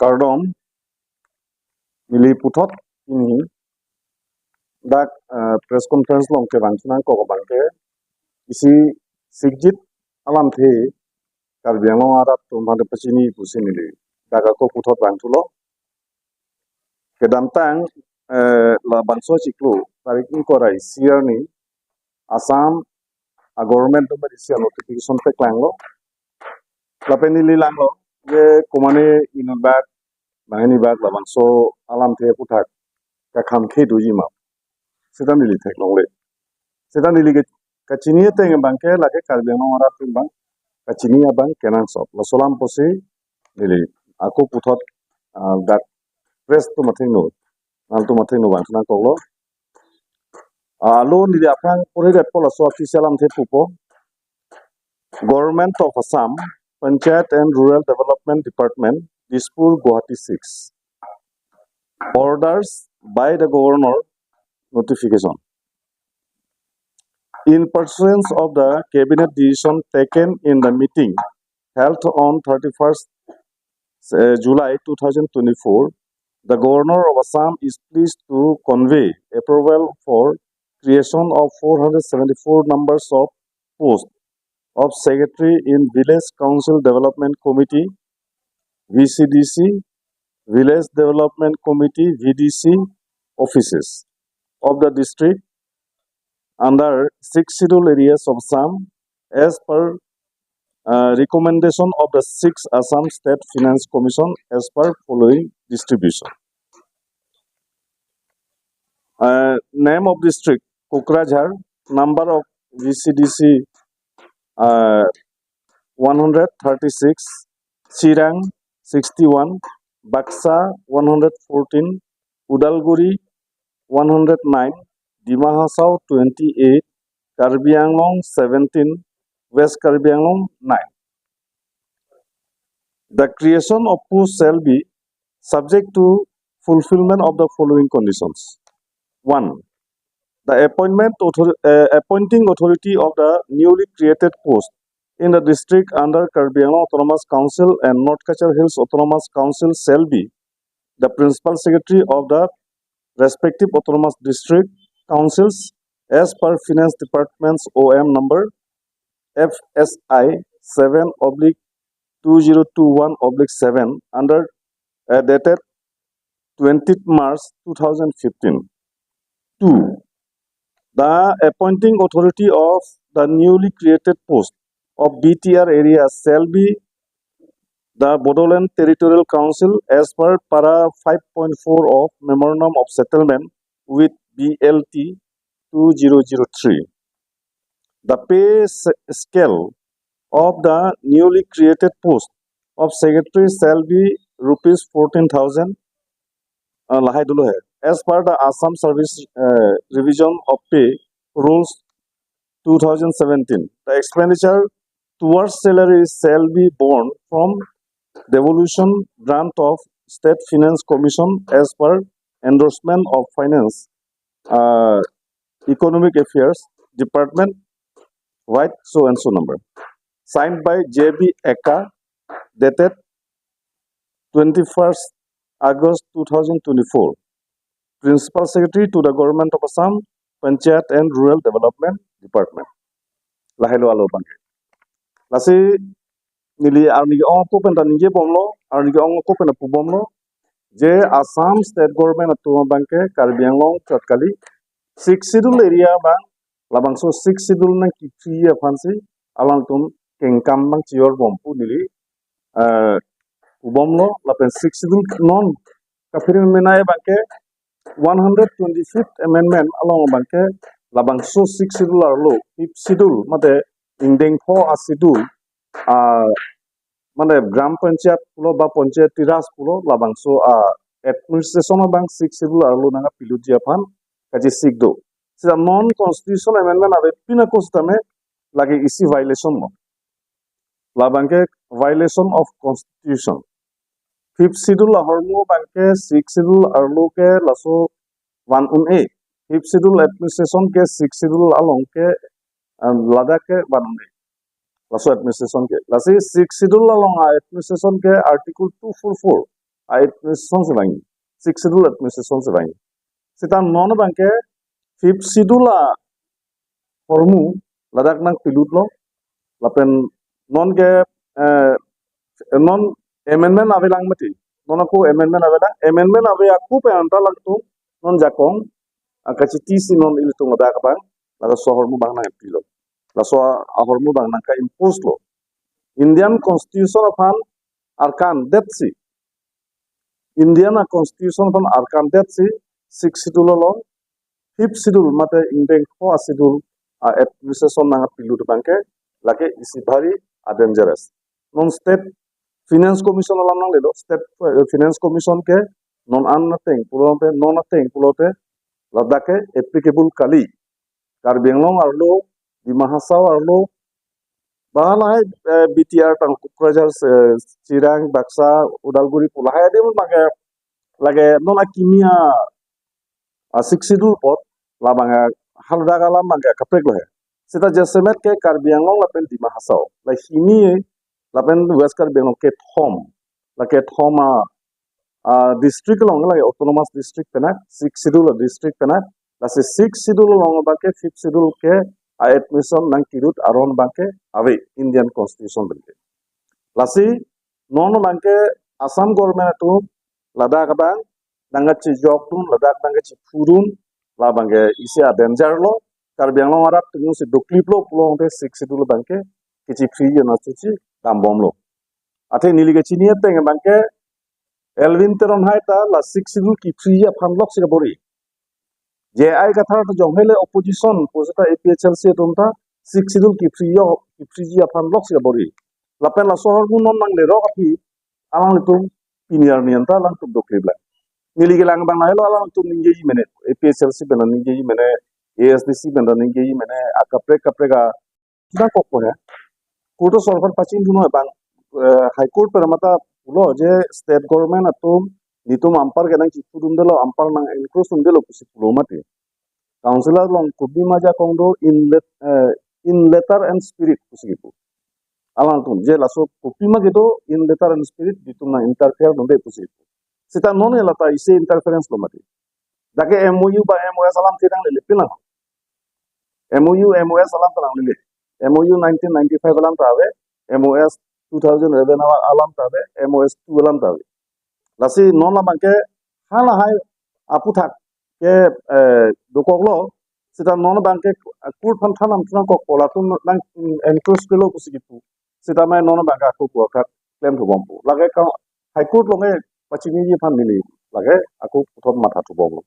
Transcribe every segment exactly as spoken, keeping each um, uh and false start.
Kardom, neli puthot pini dak, eh, press conference along kevang thu nangkok abangke isi sikjit alamthe Karbi Anglong arat atum aphan pachini pusi neli dak ako puthot vang thulo. Kedamtang, eh, labangso achiklo tarik ingkoi ra isi arni Assam a-government atum isi notification paklanglo. Lapen neli langlo je komane inut bak, banghini bak labangso alamthe aputhak kakham khe doji ma, seta neli theklongle. Seta neli ke kachini ateng abangke lake Karbi Anglong arat atum abang kachini abang kenangsot. Laso alam pusi neli ako puthot, ah, dak press atum athengno, nangtum athengno vang thu nangkoklo. Ah, alo neli aphrang pore det po, laso official alamthe pupo. Government of Assam, Panchayat and Rural Development Department, Dispur, Guwahati six. Orders by the Governor, notification. In pursuance of the cabinet decision taken in the meeting held on thirty-first, uh, July two thousand twenty-four, the Governor of Assam is pleased to convey approval for creation of four hundred seventy-four numbers of posts of Secretary in Village Council Development Committee, V C D C, Village Development Committee, V D C offices of the district under six schedule areas of Assam as per, uh, recommendation of the six Assam State Finance Commission as per following distribution. Uh, name of district, Kokrajhar, number of V C D C, uh, one hundred thirty-six, Chirang sixty-one, Baksa one hundred fourteen, Udalguri one hundred nine, Dima Hasao twenty-eight, Karbi Anglong seventeen, West Karbi Anglong nine. The creation of post shall be subject to fulfillment of the following conditions. One, the appointment author-, uh, appointing authority of the newly created post in the district under Karbi Anglong Autonomous Council and North Cachar Hills Autonomous Council shall be the principal secretary of the respective autonomous district councils as per Finance Department's O M number F S I seven oblique two zero two one oblique seven under, uh, dated twentieth March two thousand fifteen. Two, the appointing authority of the newly created post of B T R area shall be the Bodoland Territorial Council as per para five point four of Memorandum of Settlement with B L T two zero zero three. The pay s-, scale of the newly created post of secretary shall be rupees fourteen thousand, uh, lahai dolo hai, as per the Assam Service, uh, Revision of Pay Rules two thousand seventeen. The expenditure towards salary shall be borne from devolution grant of State Finance Commission as per endorsement of Finance, uh, Economic Affairs Department, white so and so number. Signed by J B Eka, dated twenty-first August two thousand twenty-four, Principal Secretary to the Government of Assam, Panchayat and Rural Development Department. Lahelo alo abangke. Lasi neli arni ke-ong ako pen ta ningje bomlo, arni ke-ong ako pen ta pu bomlo, je Assam State Government atum abangke Karbi Anglong chot kali, Sixth Schedule area abang, labangso Sixth Schedule nangkephi aphansi alangtum kengkam abang chior bom pu neli, eh, pu bomlo, lapen Sixth Schedule non kaphere menai abangke one hundred twenty-fifth Amendment along abangke labangso Sixth Schedule arlo, Fifth Schedule, mate ingdeng pho a-schedule, ah, mane Gram Panchayat pulo ba Panchayati Raj pulo, labangso a-administration abang Sixth Schedule arlo nangkapilutji aphan kachesik do. Seta non constitution amendment avepin ako setame lake isi violation lo. Labangke violation of constitution. Fifth Schedule ahormu abangke Sixth Schedule arlo ke laso van un-e. Fifth Schedule administration ke Sixth Schedule along ke, em, ladak ke van un-e. Laso administration ke. Lasi Sixth Schedule along a-administration ke Article two four four. a administration si vangji, Sixth Schedule administration si vangji. Sita non abangke Fifth Schedule ahormu ladak nangpilutlo, lapen non ke, eh, non amendment avelang mati, non ako amendment avelang, amendment ave ako pen anta alangtum non jakong, ah, kachiti si non ilitum ladak abang, laso ahormu abang nangpilo, laso ahormu abang nangka-impose lo. Indian Constitution aphan arkan detsi, Indian a Constitution aphan arkan detsi, Sixth Schedule along Fifth Schedule mate ingdeng pho a schedule a administration nangpilut abangke lake isi bhari a dangerous. Non State Finance Commission alam nanglelo, State, eh, Finance Commission ke non an ateng pulote, non ateng pulote ladak ke applicable kali. Karbi Anglong arlo, Dima Hasao arlo, ba lahai, eh, B T R tang Kokrajhar, eh, Chirang, Baksa, Udalguri pu lahai adim abangke lake non akimi a, a Sixth Schedule apot labang a haladak alam abangke kaprek lo he. Sita jasemet ke Karbi Anglong lapen Dima Hasao, la hini lapen West Karbi Anglong kethom, la kethom a, a district along lake autonomous district penat, Sixth Schedule district penat, lasi Sixth Schedule along abangke Fifth Schedule ke a administration nangkirut aron abangke ave Indian Constitution pen ke. Lasi non abangke Assam government atum ladak abang nangkachijokdun, ladak nangkachiphudun, labangke isi a danger lo, Karbi Anglong arat atum si dokliplo pulote Sixth Schedule abangke kachiphriji ana chuchi dambomlo. Athe neli kachini ateng abangke Elwin Teron hai ta la Sixth Schedule kiphriji aphan loksi kabor-i. J I Kathar ta jong hele opposition pu seta A P H L C atum ta Sixth Schedule kiphriji, kiphriji aphan loksi kabor-i. Lapen laso ahormu non nanglerok aphi alanglitum pini arni anta alangtum dokliplang. Neli kelang abang lahelo, alangtum ningjeji mene, A P H L C pen ningjeji mene, A S D C pen ningjeji mene, akaprek kaprek a nangkokpo he. Court asor aphan pachingdun noi abang, eh, High Court pen mate pulo je state government atum netum anpar ke nangchiphudundelo, anpar nang-encroachedundelo pusi pulo mati. Council along kopima ajakong do in let-, eh, in letter and spirit pusi kipu. Alangtum je laso kopima kedo in letter and spirit, netum nang-interferedunde pusi kipu. Sita non ke lata isi interference lo mati. Dak ke M O U ba M O S alam ta nanglele, pilang. M O U, M O S alam ta nanglele. M O U nineteen ninety-five alam ta ave, M O S two thousand eleven alam ta ave, M O S two alam ta ave. Lasi non labangke halahai aphuthak ke, eh, dokoklo, sita non abangke court aphan than nangthan nangkokpo, latum nang, mm, encroach-lo pusi kipu. Sita mai non abangke ako pu athak klemthubompo. Lake ka High Court along ke pachiniji aphan neli lake ako puthot mathathubomlo.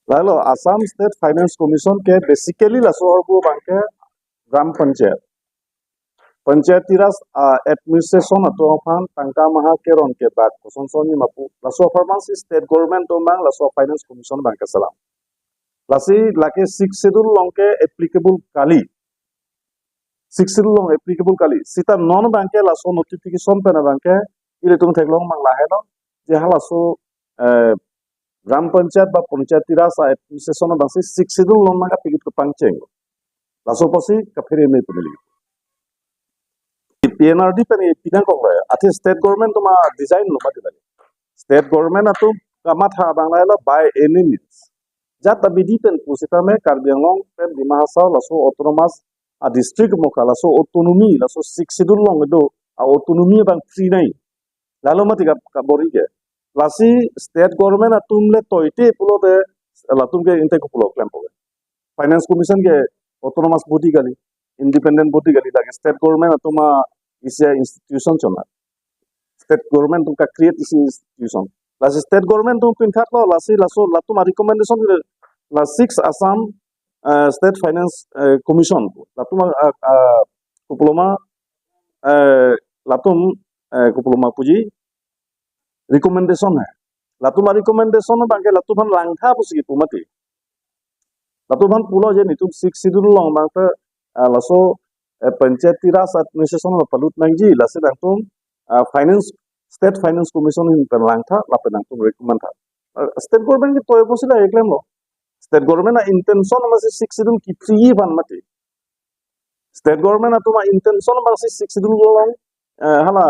Lahelo Assam State Finance Commission ke basically laso ahormu abangke Gram Panchayat, Panchayati Raj, ah, administration atum aphan tangka maha keron kebak kosonson ni mapu, laso apharman si state government atum abang laso Finance Commission abangke selam. Lasi lake Sixth Schedule along ke applicable kali. Sixth Schedule along applicable kali. Sita non abangke laso notification pen abangke ilitum theklong abang lahelo je halaso, eh, Gram Panchayat ba Panchayati Raj a administration abangsi Sixth Schedule along nangkapilut kepangcheng. Laso apotsi kaphere me pu neli. P N R D pen pidang kok la ya. Athe state government atum a-design lo mati lake. State government atum kamatha abang lahelo by any means. Jat abidi pen pusitame Karbi Anglong pen Dima Hasao laso autonomous a-district mo ka laso autonomy, laso Sixth Schedule along do a-autonomy abang free nai. Lalo mati ka, kabor-i ke. Lasi state government atum le toite pulote latum ke ingte kopulo klempo ke. Finance Commission ke autonomous body kali, independent body kali, lake state government atum a isi a-institution chona. State government atum ka-create isi institution. Lasi state government atum pinthatlo, lasi laso latum a-recommendation ke la Six Assam, eh, State Finance, eh, Commission. Latum a, a, a, kopulo ma, eh, latum, eh, kopulo ma puji recommendation hai. Latum a-recommendation abangke latum aphan langtha pusi kipu mati. Latum aphan pulo je netum Sixth Schedule along abangke, ah, laso, eh, Panchayati Raj administration along palut nangji, lasi nangtum, ah, Finance, State Finance Commission ahin pen langtha, lapen nangtum recommend tha. Ah, state government ke toipo si la klemlo. State government a-intention abangsi Sixth Schedule kiphriji aphan mati. State government atum a-intention abangsi Sixth Schedule along, eh, hala,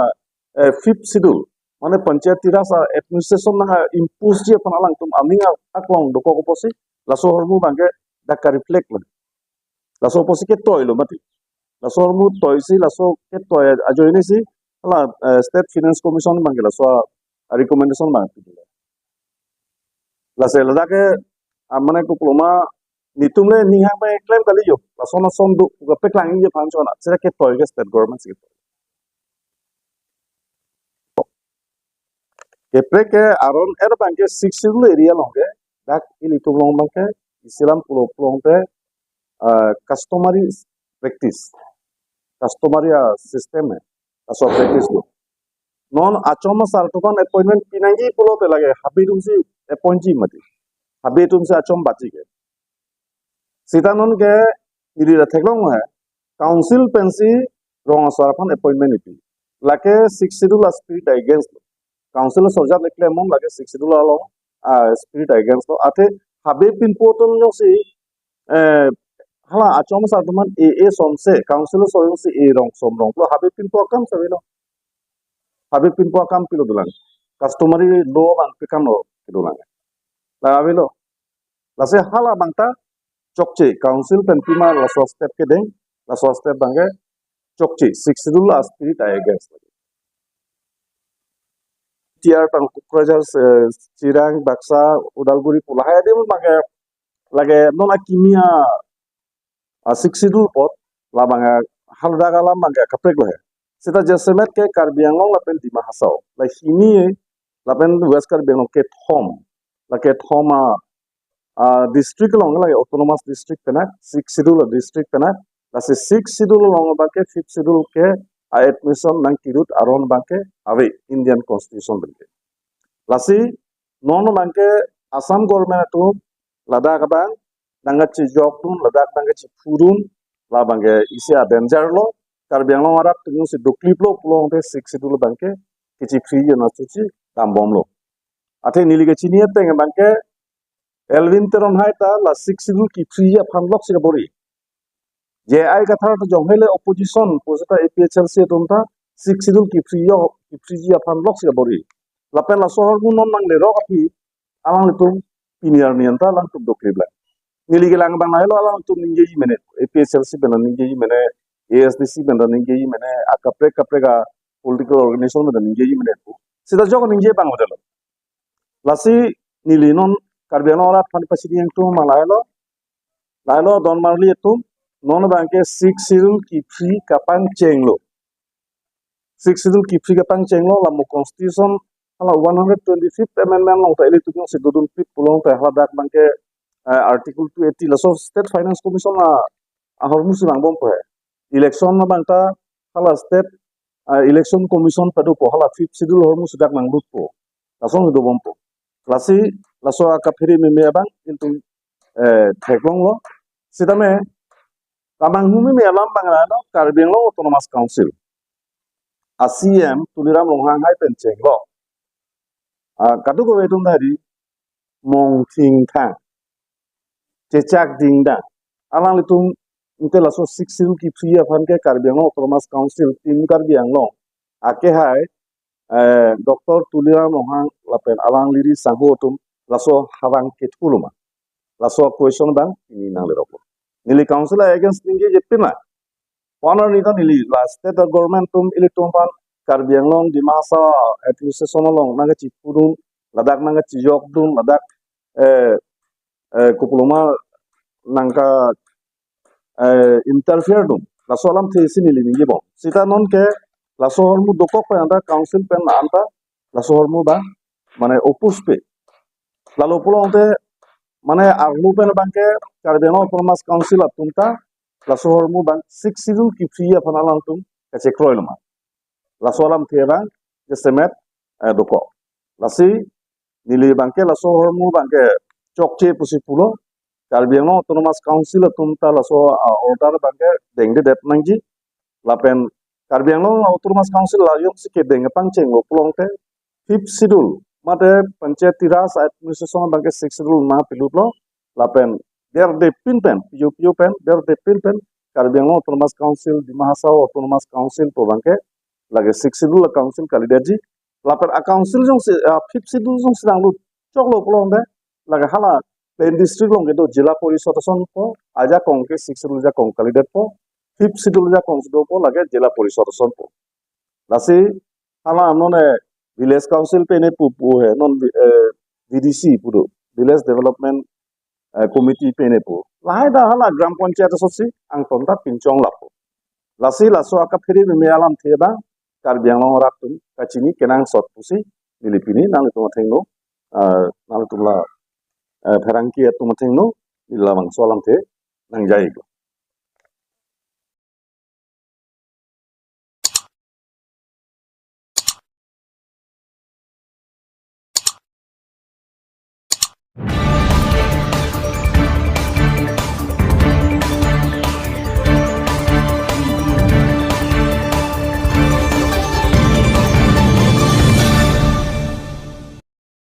eh, fifth schedule, mane Panchayati Raj a administration nang imposeji aphan alangtum aning aklong dokok apotsi laso ahormu abangke dak ka-reflect lo. Laso apotsi ketoilo mati. Laso ahormu toisi, laso ketoi ajoinesi hala, eh, State Finance Commission abangke laso a-recommendation abang pilo. Lasi ladak ke, ah, mane kokloma netum le ninghang pen klem kali jo. Lason ason do, pu kapeklangji aphan chona. Seta ketoi ke state government si ketoi. Kaprek ke aron er abangke sixth schedule area along ke, dak ilitum along abangke, isilam pulo pulote, ah, customary practice, customary, ah, system hai, laso practice lo. Non achom asar atum aphan appointment pinangji pulote lake habe atumsi appointji mati. Habe atumsi achom baji ke. Seta non ke neli ta theklong hai, council pensi rong asar aphan appointment ipi. Lake sixth schedule a-spirit against lo. Council asor ajat le klem non, lake sixth schedule along a-spirit against lo. Athe habe pinpo atum jongsi, eh, hala achom asar atum aphan e, e somse, council asor jongsi e rong som rong pulo, habe pinpo akam si avelo. Habe pinpo akam pilo dolang. Customary law abang pi akam lo kedolang. La avelo. Lasi hala abang ta chokche, council pen pima laso step kedeng, laso step abangke chokche, sixth schedule a-spirit a-against. T R tang Kokrajhar, eh, Chirang, Baksa, Udalguri pu lahai adim abangke lake non akimi a, a-sixth schedule apot, labang a, haladak alam abangke kaprek lo hai. Seta jasemet ke Karbi Anglong lapen Dima Hasao, la hini lapen West Karbi Anglong kethom, la kethom a, a, district along, la autonomous district penang, sixth schedule district penang, lasi sixth schedule along abangke fifth schedule ke a-admission nangkerut aron abangke ave Indian Constitution pen ke. Lasi non abangke Assam government atum ladak abang nangkachejokdun, ladak nangkachephudun, labangke isi a-danger lo, Karbi Anglong arat atum jongsi dokliplo pulote sixth schedule abangke kachephriji anatthu si dambomlo. Athe neli kachini ateng abangke Elwin Teron hai ta la sixth schedule kephriji aphan loksi kabor-i. J I Kathar ta jong hele opposition pu seta A P H L C atum ta sixth schedule kephriji, kephriji aphan loksi kabor-i. Lapen laso ahormu non nanglerok aphi alanglitum pini arni anta alangtum dokliplang. Neli kelang abang lahelo, alangtum ningjeji mene, A P H L C pen ningjeji mene, A S D C pen ningjeji mene, akaprek kaprek a-political organization pen ningjeji mene pu. Seta jok ningje abang hotel. Lasi neli non Karbi Anglong arat aphan pachini ingtung abang lahelo. Lahelo don marli atum, non abangke sixth schedule kephri kapangchenglo. Sixth schedule kephri kapangchenglo, la mo constitution hala one hundred twenty-fifth amendment along ta ilitum jongsi dodunpik pulote haladak abangke, eh, article two eighty laso State Finance Commission a, ahormu si vangbompo hai. Election abang ta hala state, eh, election commission padopo, hala fifth schedule ahormu si dak nanglutpo. Lason dobompo. Lasi laso akaphere meme abang itum, eh, theklonglo. Sitame lamang humi me alam abang lahelo, Karbi Anglong Autonomous Council a-C E M Tuliram Ronghang hai pen chenglo. Ah, kadokave atum ta hari mong thingthang, chechak dingdang. Alanglitum inte laso sixth schedule kephri aphan ke Karbi Anglong Autonomous Council, Team Karbi Anglong akehai, eh, Doctor Tuliram Ronghang lapen alangli ri sangho atum laso havang kethulo ma? Laso question abang pini nangleroklo. Neli council a-against ningjeje pima. Honor ni ta neli la state government atum ilitum aphan Karbi Anglong Dima Hasao administration along nangkachephudun, ladak nangkachejokdun, ladak, eh, eh, kokloma nangka, eh, interfere dun. Laso alamthe si neli ningjebom. Seta non ke laso ahormu dokok pen anta council pen anta laso ahormu abang mane oppose pe. Lalo pulote mane arlo pen abangke Karbi Anglong Autonomous Council atum ta laso ahormu abang sixth schedule kephri aphan alangtum kachekroilo ma? Laso alamthe abang jasemet, eh, dokok. Lasi neli abangke laso ahormu abangke chokche pusi pulo. Karbi Anglong Autonomous Council atum ta laso, ah, order abangke dengdedet nangji. Lapen Karbi Anglong Autonomous Council la jongsi kedeng pangchenglo pulote fifth schedule mate Panchayati Raj administration abangke sixth schedule nangpilutlo. Lapen derdepin pen, pijo pijo pen, derdepin pen Karbi Anglong Autonomous Council, Dima Hasao Autonomous Council pu abangke Lake Sixth Schedule a-council kalidetji. Lapen a-council jongsi, ah, Fifth Schedule jongsi nanglut choklo pulote, lake hala plain district along kedo Zilla Parishad asonpo, ajakong ke Sixth Schedule ajakong kalidetpo, Fifth Schedule ajakong si dopo, lake Zilla Parishad asonpo. Lasi hala non, eh, village council pen epu pu he, non, eh, V D C pu do, Village Development, eh, Committee pen epu. Lahai ta hala Gram Panchayat asonsi angton ta pinchong lapo. Lasi laso akaphere meme alamthe abang Karbi Anglong arat atum kachini kenangsot pusi neli pini nanglitum athengno, eh, nanglitum la, eh, pherangke atum athengno neli labangso alamthe nangjaiklo.